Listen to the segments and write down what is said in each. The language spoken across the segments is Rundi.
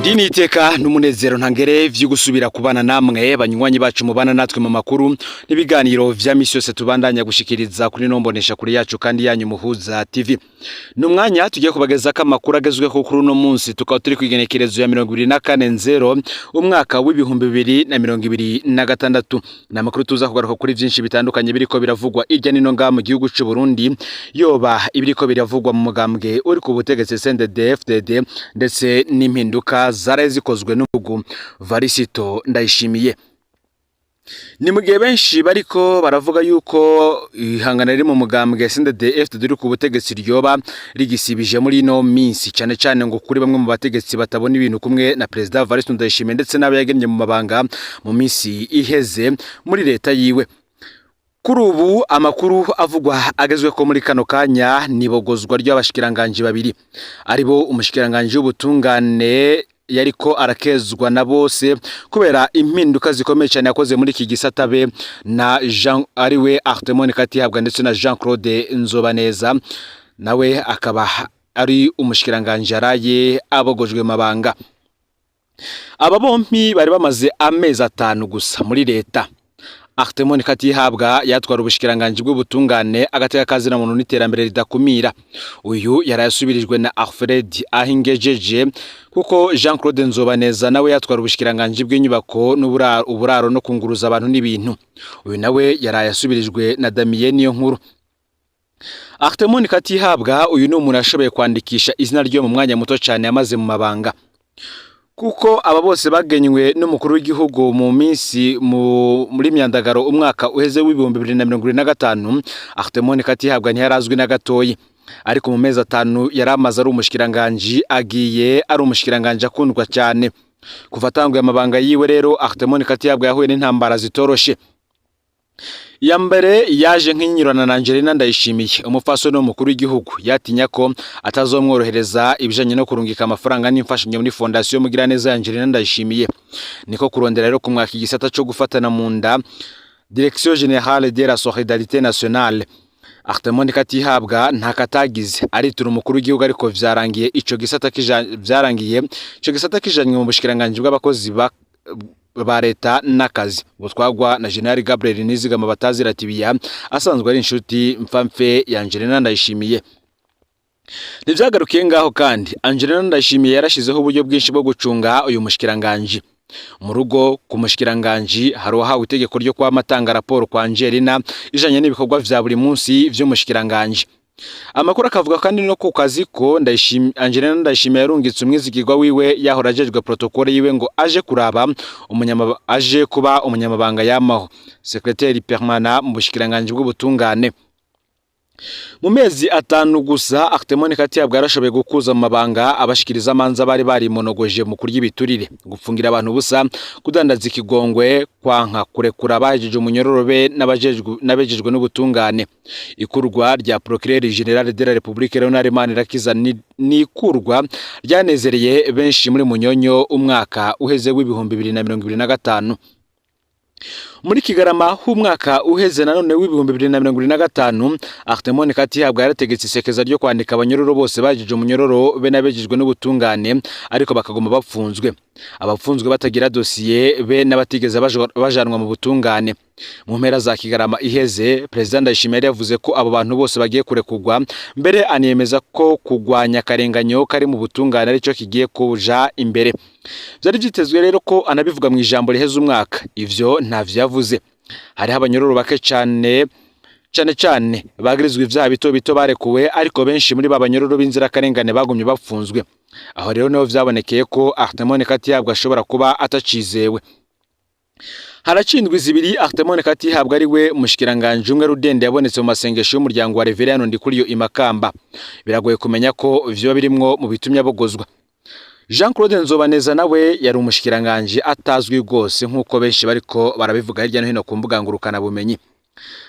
Ndi n'iteka n'umunezero ntangere vyo gusubira kubana namwe, banywanyi bacu mubana natwe mu makuru n'ibiganiro vya misi yose tubandanya gushikiriza kuri nombonesha kuri yacu kandi yanyu Muhuza TV. Ni umwanya tugiye kubagezako amakuru agezweho kuri uno munsi, tukaba turi kw'igenekerezo ya 24/0 umwaka w'2026. Ni amakuru tuza kugaruka kuri vyinshi bitandukanye biriko biravugwa irya nino ngaha mu gihugu c'u Burundi, yoba ibiriko biravugwa mu mugambwe uri ku butegetsi CNDD-FDD, ndetse n'impinduka zaraye zikozwe n'umugu Varisito Ndayishimiye. Ni mu gihe benshi bariko baravuga yuko ihangana riri mu mugambwe CNDD-FDD uri ku butegetsi ryoba rigisibije muri ino minsi, cane cane ngo kuri bamwe mu bategetsi batabona ibintu kumwe na Perezida Varisito Ndayishimiye ndetse n'abo yagemye mu mabanga mu minsi iheze muri leta yiwe. Kuri ubu amakuru avugwa agezweko muri kano kanya nibogozwa ry'abashikiranganji babiri, aribo umushikiranganji w'ubutungane yariko arakezwa na bose kubera impinduka zikomeye cyane yakoze muri iki gisata, be na Jean ariwe Arthemon Katihabwa, ndetse na Jean Claude Nzobaneza, nawe akaba ari umushikiranganji yaraye abogojwe mabanga. Aba bompi bari bamaze amezi 5 gusa muri leta. Arthemon Katihabwa yatwara ubushikiranganji bw'ubutungane, agateka kazina muntu n'iterambere ridakumira. Uyu yarayasubirijwe na Alfred Ahingejeje, kuko Jean Claude Nzobaneza nawe yatwara ubushikiranganji bw'inyubako n'uburaro, uburaro no kunguruza abantu n'ibintu. Uyu nawe yarayasubirijwe na Damien Niyo Nkuru. Arthemon Katihabwa uyu ni umuntu yashoboye kwandikisha izina ryo mu mwanya muto cyane yamaze mu mabanga, kuko aba bose bagenywe n'umukuru w'igihugu mu minsi muri myandagaro umwaka uheze w'2025. Arthemon Katihabwa ntiyarazwi na gatoyi, ariko mu mezi 5 yari amaze ari umushikiranganji, agiye ari umushikiranganji akundwa cyane. Kuva atanguye amabanga yiwe rero, Arthemon Katihabwa yahuye n'intambara zitoroshe. Iya mbere yaje nk'inyurana na Angelina Ndayishimiye, umupfasoni w'umukuru w'igihugu, yatinya ko atazomworohereza ibijanye no kurungika amafaranga n'imfashanyo muri fondasiyo Mugiraneza ya Angelina Ndayishimiye. Niko kurondera rero kumwaka igisata co gufatana mu nda, Direction Générale de la Solidarité Nationale. Arthemon Katihabwa nta katagize aritura umukuru w'igihugu, ariko vyarangiye ico gisata kijanywe mu bushikiranganji bw'abakozi ba leta n'akazi, butwagwa na General Gabriel Nizigama bataziratibiya, asanzwe ari inshuti mfamfe ya Angelina Ndayishimiye. Ntivyagarukiye ngaho kandi, Angelina Ndayishimiye yarashizeho uburyo bwinshi bwo gucunga uyu mushikiranganji. Mu rugo ku mushikiranganji hari uwahawe itegeko ryo kwama atanga raporo kwa Angelina ijanye n'ibikorwa vya buri munsi vy'umushikiranganji. Amakuru akavuga kandi no ku kazi ko Angelina Ndayishimiye yarungitse umwizigirwa wiwe yahora ajejwe protocole yiwe ngo aje kuraba aje kuba umunyamabanga yamaho, secrétaire permanent mu bushikiranganji bw'ubutungane. Mu mezi 5 gusa, Arthemon Katihabwa yarashoboye gukuza mu mabanga abashikiriza amanza bari barimonogoje mu kurya ibiturire, gupfungira abantu ubusa, kudandaza ikigongwe, kwanka kurekura abahejeje umunyororo be n'abejejwe n'ubutungane. Ikurwa rya Procureur Général de la République Leonard Manirakiza ni ikurwa ryanezereye benshi muri Munyonyo umwaka uheze w'2025. Muri Kigarama h'umwaka uheze nanone w'2025, Arthemon Katihabwa yarategetse isekeza ryo kwandika abanyororo bose bahejeje umunyororo be n'abejejwe n'ubutungane ariko bakaguma bapfunzwe, abapfunzwe batagira dosiye be n'abatigeze bajanwa mu butungane. Mu mpera za Kigarama iheze, Perezida Ndayishimiye yari yavuze ko abo bantu bose bagiye kurekurwa, mbere aniyemeza ko kugwanya akarenganyo kari mu butungane aricyo kigiye kuja imbere. Vyari vyitezwe rero ko anabivuga mu ijambo riheze umwaka. Ivyo ntavyo yavuze. Hariho abanyororo bake cane, cane cane bagirizwa ivyaha bito bito barekuwe, ariko benshi muri ba banyororo b'inzirakarengane bagumye bapfunzwe. Aho rero niho vyabonekeye ko Arthemon Katihabwa ashobora kuba atacizewe. Haracindwa 2 Arthemon Katihabwa ari we mushikiranganje umwe rudende yabonetse mu masengesho y'umuryango wa Reverend Ndikuriyo imakamba. Biragoye kumenya ko vyoba birimwo mu bitumye abogozwa. Jean Claude Nzobaneza nawe yari umushikiranganje atazwi rwose, nk'uko benshi bariko barabivuga hirya no hino ku mbuga ngurukana bumenyi.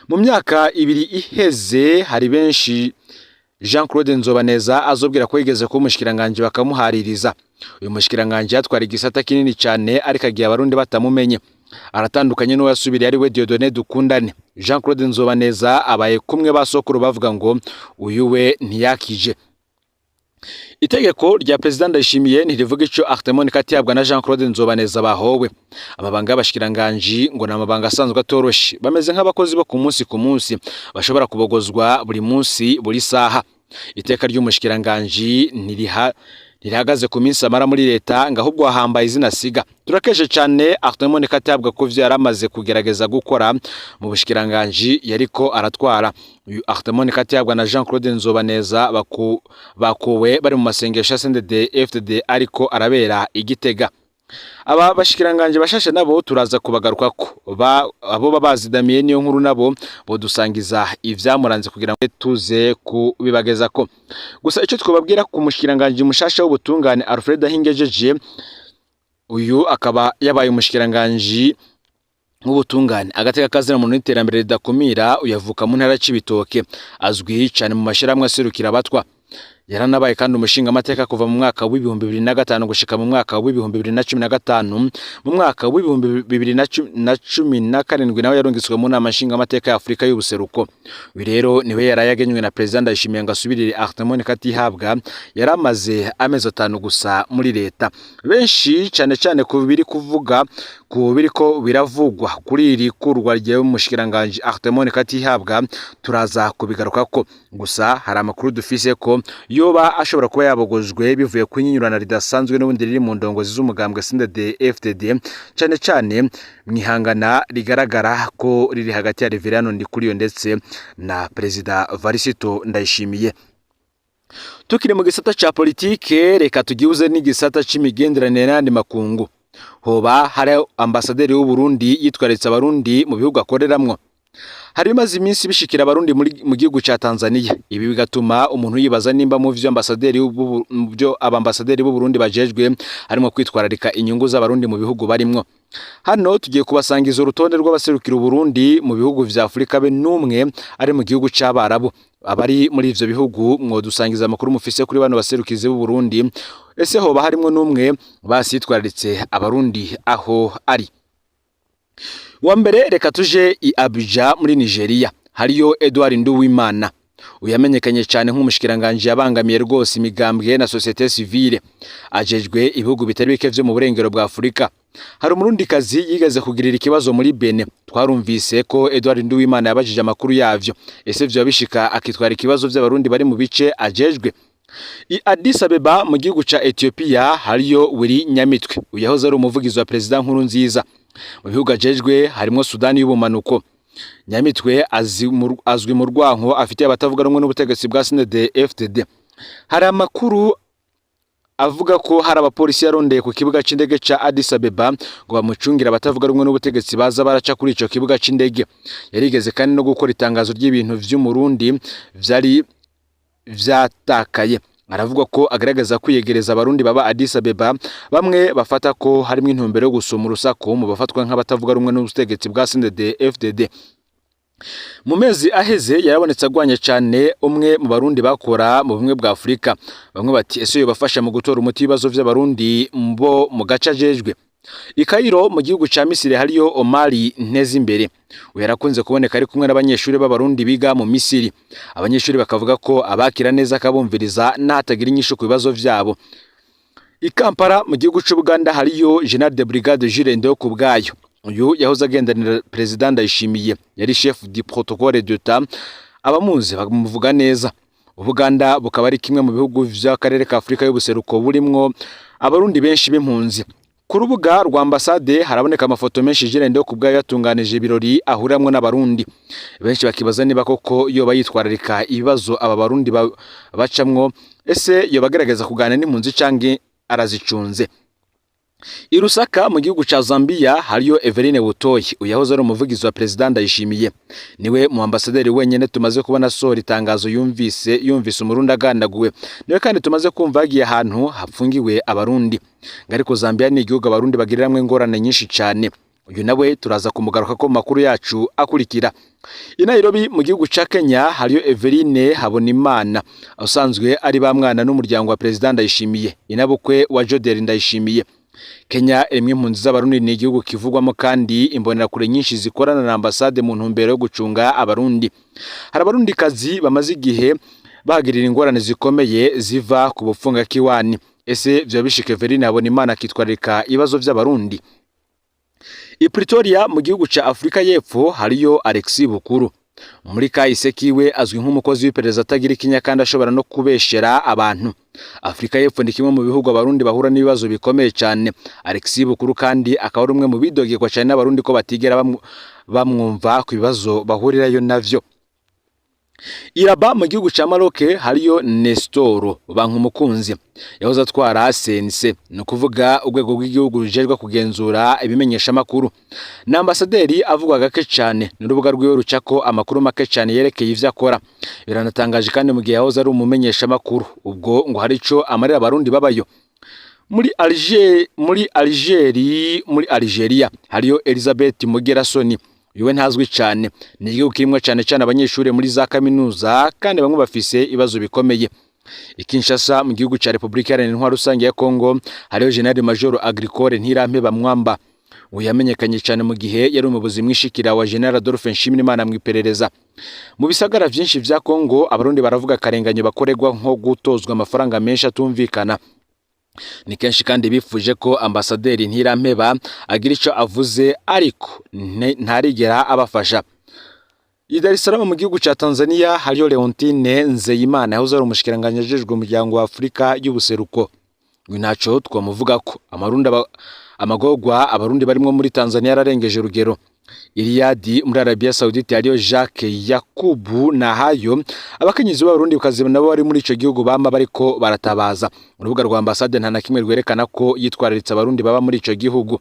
Mu myaka 2 iheze, hari benshi Jean Claude Nzobaneza azobwira ko yigeze kuba umushikiranganje bakamuhaririza. Uyu mushikiranganje yatwara igisata kinini cyane, ariko agiye abarundi batamumenye. Aratandukanye n'uwo yasubiriye ari we Dieudonné Dukundane. Jean Claude Nzobaneza abaye kumwe basokuru bavuga ngo uyu we ntiyakije. Itegeko rya Perezida Ndayishimiye ntirivuga ico Arthemon Katihabwa na Jean Claude Nzobaneza bahowe. Amabanga y'abashikiranganji ngo ni amabanga asanzwe atoroshe, bameze nk'abakozi bo ku munsi ku munsi, bashobora kubogozwa buri munsi, buri saha. Iteka ry'umushikiranganji ntirihagaze ku minsi amara muri leta, ngo ahubwo ahambaye izina asiga. Turakeshe cane Arthemon Katihabwa ku vyo yaramaze kugerageza gukora mu bushikiranganji yariko aratwara. Uyu Arthemon Katihabwa na Jean Claude Nzobaneza bakuwe bari mu masengesho ya CNDD FDD ariko arabera i Gitega. Aba bashikiranganje bashashe nabo turaza kubagarukako, abo babazidamiye niyo nkuru nabo bodusangiza ivyamuranze kugira ngo tuze kubibagezako. Gusa ico twobabwira ku mushikiranganje mushasha w'ubutungane Alfred Ahingejeje, uyu akaba yabaye umushikiranganje w'ubutungane, agateka kazina muntu n'iterambere ridakumira. Uyavuka mu ntara Cibitoke, azwi cane mu mashirahamwe aserukira abatwa. Yaranabaye kandi umushingamateka kuva mu mwaka w'2005 gushika mu mwaka w'2015. Mu mwaka w'2017 nawe yarungitswe mu nama nshingamateka ya Afurika y'ubuseruko. Uyu rero niwe yaraye agenywe na Perezida Ndayishimiye ngo asubirire Arthemon Katihabwa yaramaze amezi 5 gusa muri leta. Benshi cane cane ku biri kuvuga, ku biriko biravugwa kuri iri kurwa ry'umushikiranganji Arthemon Katihabwa, turaza kubigarukako. Gusa hari amakuru dufise ko yoba ashobora kuba yabogojwe bivuye ku inyinyurana ridasanzwe n'ubundi riri mu ndongozi z'umugambwe CNDD FDD, cane cane mwihangana rigaragara ko riri hagati ya Reverend Ndikuriyo ndetse na Perezida Varisito Ndayishimiye. Tukiri mu gisata ca politike, reka tugihuze n'igisata c'imigenderanire n'ayandi makungu. Hoba hari ambasaderi w'u Burundi yitwaritse abarundi mu bihugu akoreramwo. Hari bimaze iminsi bishikira abarundi mu gihugu ca Tanzania. Ibi bigatuma umuntu yibaza nimba mu vyo abambasaderi b'u Burundi bajejwe harimo kwitwararika inyungu z'abarundi mu bihugu barimwo. Hano tugiye kubasangiza urutonde rw'abaserukira Uburundi mu bihugu vya Afurika be n'umwe ari mu gihugu c'Abarabu. Abari muri ivyo bihugu, mwodusangiza amakuru mufise kuri bano baserukizi b'u Burundi. Ese hoba harimwo n'umwe basitwararitse abarundi aho ari? Wa mbere, reka tuje i Abuja muri Nigeria, hariyo Edouard Nduwimana. Uyamenyekanye cyane nk'umushikiranganje yabangamiye rwose imigambwe na société civile, ajejwe ibihugu bitari bike vyo mu burengero bwa Afurika. Hari umurundikazi yigeze kugirira ikibazo muri Benin, twarumvise ko Edouard Nduwimana yabajije amakuru yavyo. Ese vyo bishika akitwara ikibazo vy'abarundi bari mu bice ajejwe? I Addis Abeba mu gihugu ca Ethiopia hariyo Willy Nyamitwe, uyahoze ari umuvugizi wa Perezida Nkurunziza. Mu bihugu ajejwe harimwo Sudani y'ubumanuko. Nyamitwe azwi mu rwanko afitiye abatavuga rumwe n'ubutegetsi bwa CNDD FDD. Hari amakuru avuga ko hari abapolisi yarondeye ku kibuga c'indege ca Addis Abeba ngo bamucungire abatavuga rumwe n'ubutegetsi baza baraca kuri ico kibuga c'indege. Yarigeze kandi no gukora itangazo ry'ibintu vy'umurundi vyari vyatakaye. Aravuga ko agaragaza kwiyegereza abarundi baba Addis Abeba, bamwe bafata ko harimo intumbero yo gusuma urusaku mu bafatwa nk'abatavuga rumwe n'ubutegetsi bwa CNDD FDD. Mu mezi aheze yarabonetse agwanye cyane umwe mu barundi bakora mu bumwe bwa Afurika. Bamwe bati: ese yobafasha mu gutora umuti w'ibibazo vy'abarundi bo mu gace ajejwe? I Cairo mu gihugu ca Misiri hariyo Omari Ntezimbere. Uyu yarakunze kuboneka ari kumwe n'abanyeshuri b'abarundi biga mu Misiri. Abanyeshuri bakavuga ko abakira neza, akabumviriza n'atagira inyishu ku bibazo vyabo. I Kampala mu gihugu c'Ubuganda hariyo General de Brigade Jules Ndihokubwayo. Uyu yahoze agendanira Perezida Ndayishimiye, yari chef du protocole d'État. Abamuzi bamuvuga neza. Ubuganda bukaba ari kimwe mu bihugu vy'akarere ka Afurika y'ubuseruko burimwo abarundi benshi b'impunzi. Ku rubuga rwa ambasade haraboneka amafoto menshi Jules Ndihokubwayo yatunganije ibirori ahuriramwo n'abarundi. Benshi bakibaza niba koko yoba yitwararika ibibazo aba barundi bacamwo. Ese yoba agerageza kuganira n'impunzi canke arazicunze? I Lusaka mu gihugu ca Zambia hariyo Everine Butoyi, uyahoze ari umuvugizi wa Perezida Ndayishimiye. Niwe mu ambasaderi wenyene tumaze kubona asohora itangazo yumvise umurundi agandaguwe. Niwe kandi tumaze kumva yagiye ahantu hapfungiwe abarundi. Ariko Zambia ni igihugu abarundi bagiriramwo ingorane nyinshi cane. Uyu nawe turaza kumugaruka ko mu makuru yacu akurikira. I Nairobi mu gihugu ca Kenya hariyo Everine Habonimana, usanzwe ari ba mwana n'umuryango wa Perezida Ndayishimiye, inabukwe wa Jodel Ndayishimiye. Kenya irimwo impunzi z'abarundi, ni igihugu kivugwamo kandi imbonerakure nyinshi zikorana na ambasade mu ntumbero yo gucunga abarundi. Hari abarundikazi bamaze igihe Bagirira ingorane zikomeye ziva ku bufunga kiwani. Ese vyoba bishika Everine Habonimana akitwararika ibibazo vy'Abarundi? I Pretoria mu gihugu ca Afrika y'Epfo hariyo Alexis Bukuru. Muri kahise kiwe azwi nk'umukozi w'iperereza atagira ikinya kandi ashobora no kubeshera abantu. Afrika y'Epfo ni kimwe mu bihugu Abarundi bahura n'ibibazo bikomeye cyane. Alexis Bukuru kandi akaba ari umwe mu bidogerwa cyane n'Abarundi ko batigera bamwumva ku bibazo bahurirayo navyo. I Rabat mu gihugu ca Maroc hariyo Nestor Bankumukunzi, yahoze atwara CNC, ni ukuvuga urwego rw'igihugu rujejwe kugenzura ibimenyeshamakuru. Ni ambasaderi avugwa gake cyane, n'urubuga rwiwe rucako amakuru make cyane yerekeye ivyo akora. Biranatangaje kandi mu gihe yahoze ari umumenyeshamakuru, ubwo ngo hari ico amarira Abarundi babayo. Muri Alger, muri Algérie, muri Algeria hariyo Elizabeth Mugerasoni. Uyu we ntazwi cyane. Ni igihugu kirimwo cyane cyane abanyeshuri muri za kaminuza, kandi bamwe bafise ibibazo bikomeye. I Kinshasa mu gihugu ca Repubulika Iharanira Intwaro Rusange ya Kongo hariyo General Major Agricole Ntirampeba Mwamba. Uyu yamenyekanye cyane mu gihe yari umuyobozi mwishikira wa General Adolphe Nshimirimana mu iperereza. Mu bisagara vyinshi vya Kongo Abarundi baravuga akarenganyo bakorerwa, nko gutozwa amafaranga menshi atumvikana. Ni kenshi kandi bifuje ko ambasaderi Ntirampeba agira ico avuze, ariko ntarigera abafasha. I Dar es Salaam mu gihugu ca Tanzania hariyo Leontine Nzeyimana, yahoze ari umushikiranganji ajejwe umuryango wa Afurika y'ubuseruko. Uyu ntaco twamuvugako. Amarundi amagorwa Abarundi barimwo muri Tanzania yararengeje urugero. I Riyadh muri Arabia Saudite hariyo Jacques Yakubu Nahayo. Abakenyezi b'Abarundi kazi nabo bari muri ico gihugu bama bariko baratabaza. Urubuga rwa ambasade nta na kimwe rwerekana ko yitwararitse Abarundi baba muri ico gihugu.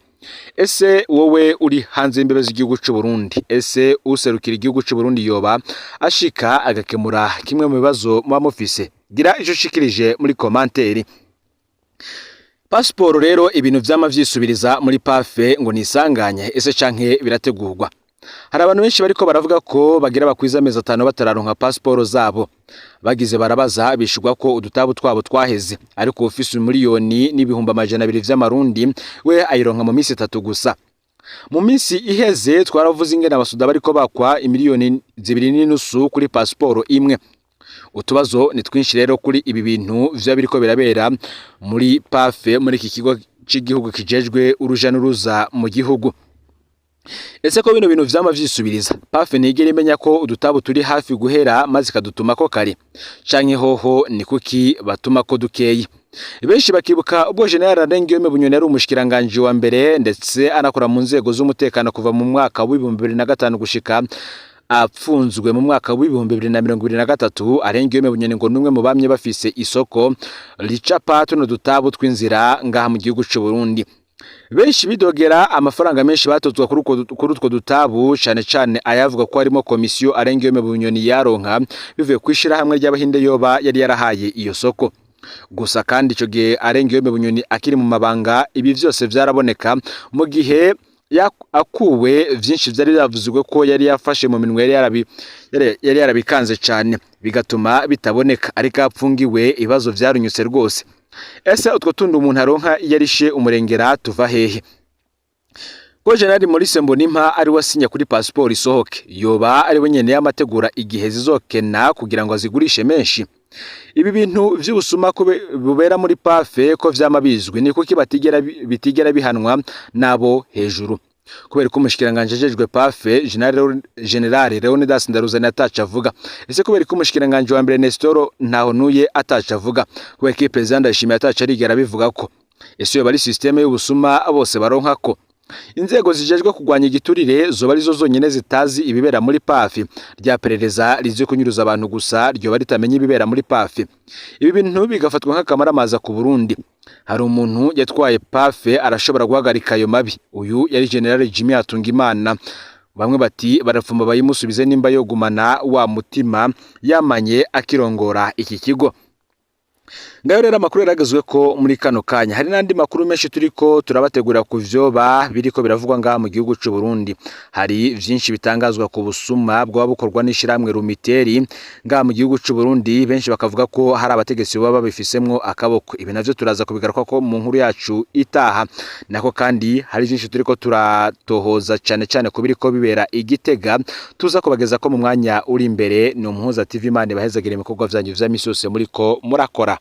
Ese wowe uri hanze y'imbibe z'igihugu c'u Burundi, ese userukira igihugu c'u Burundi yoba ashika agakemura kimwe mu bibazo muba mufise? Gira ico ushikirije muri commentaire. Pasiporo rero, ibintu vyama vyisubiriza muri PAF ngo nisanganye, ese canke birategurwa? Hari abantu benshi bariko baravuga ko bagira bakwiza amezi 5 batararonka pasiporo zabo. Bagize barabaza, bishurwa ko udutabu twabo twaheze, ariko ufise 1,200,000 vy'amarundi we ayironka mu minsi 3 gusa. Mu minsi iheze twaravuze ingene abasoda bariko bakwa 2,5 miliyoni kuri pasiporo imwe. Utubazo ni twinshi rero kuri ibi bintu vyoba biriko birabera muri PAF, muri iki kigo c'igihugu kijejwe uruja n'uruza mu gihugu. Ese ko bino bintu vyama vyisubiriza, PAF ntigera imenya ko udutabu turi hafi guhera maze ikadutumako kare? Canke hoho ni kuki batumako dukeyi? Benshi bakibuka ubwo General Alain Guillaume Bunyoni yari umushikiranganji wa mbere, ndetse anakora mu nzego z'umutekano kuva mu mwaka w'2005 gushika apfunzwe mu mwaka w'2023. Alain Guillaume Bunyoni ngo numwe mu bamye bafise isoko ricapa tuno dutabu tw'inzira ngaha mu gihugu c'u Burundi. Benshi bidogera amafaranga menshi batozwa kuri utwo dutabu, cane cane ayavuga ko harimo komisiyo Alain Guillaume Bunyoni yaronka bivuye kw'ishirahamwe ry'Abahinde yoba yari yarahaye iyo soko. Gusa kandi ico gihe Alain Guillaume Bunyoni akiri mu mabanga, ibi vyose vyaraboneka. Mu gihe akuwe, vyinshi vyari byavuzwe ko yari yafashe mu minwe, yari yarabikanze cane bigatuma bitaboneka, ariko apfungiwe ibibazo vyarunyutse rwose. Ese utwo tundi umuntu aronka iyo arishe umurengera tuva hehe? Ko General Maurice Mbonimpa ari we asinya kuri pasiporo isohoke, yoba ari we nyene yamategura igihe zizokena kugira ngo azigurishe menshi? Ibi bintu vy'ubusuma bubera muri PAF ko vyama bizwi, ni kuki bitigera bihanwa nabo hejuru? Kubera ko umushikiranganji ajejwe PAF, General Leonidas Ndaruzani, ataco avuga? Ese kubera ko umushikiranganji wa mbere Nestor Ntahonuye ataco avuga? Kubera ko President Ndayishimiye ataco arigera abivuga ko? Ese yoba ari système y'ubusuma bose baronka ko? Inzego zijejwe kurwanya igiturire zoba arizo zonyene zitazi ibibera muri PAF? Rya perereza rizi kunyuruza abantu gusa ryoba ritamenya ibibera muri PAF? Ibi bintu bigafatwa nk'akamaramaza ku Burundi. Hari umuntu yatwaye PAF arashobora guhagarika ayo mabi. Uyu yari General Jimmy Hatungimana. Bamwe bati barafumba bayimusubize nimba yogumana wa mutima yamanye akirongora iki kigo. Ngayo rero amakuru yaragezwe ko muri kano kanya. Hari n'andi makuru menshi turiko turabategura ku vyoba biriko biravugwa ngaha mu gihugu c'u Burundi. Hari vyinshi bitangazwa ku busuma bwoba bukorwa n'ishirahamwe Lumiteri ngaha mu gihugu c'u Burundi, benshi bakavuga ko hari abategetsi baba babifisemwo akaboko. Ibi navyo turaza kubigaruka ko mu nkuru yacu itaha. Nako kandi hari vyinshi turiko turatohoza cane cane ku biriko bibera i Gitega, tuza kubageza ko mu mwanya uri imbere. Ni Umuhuza TV. Imana ibahezagire ibikorwa vyanyu vya misi yose muriko murakora.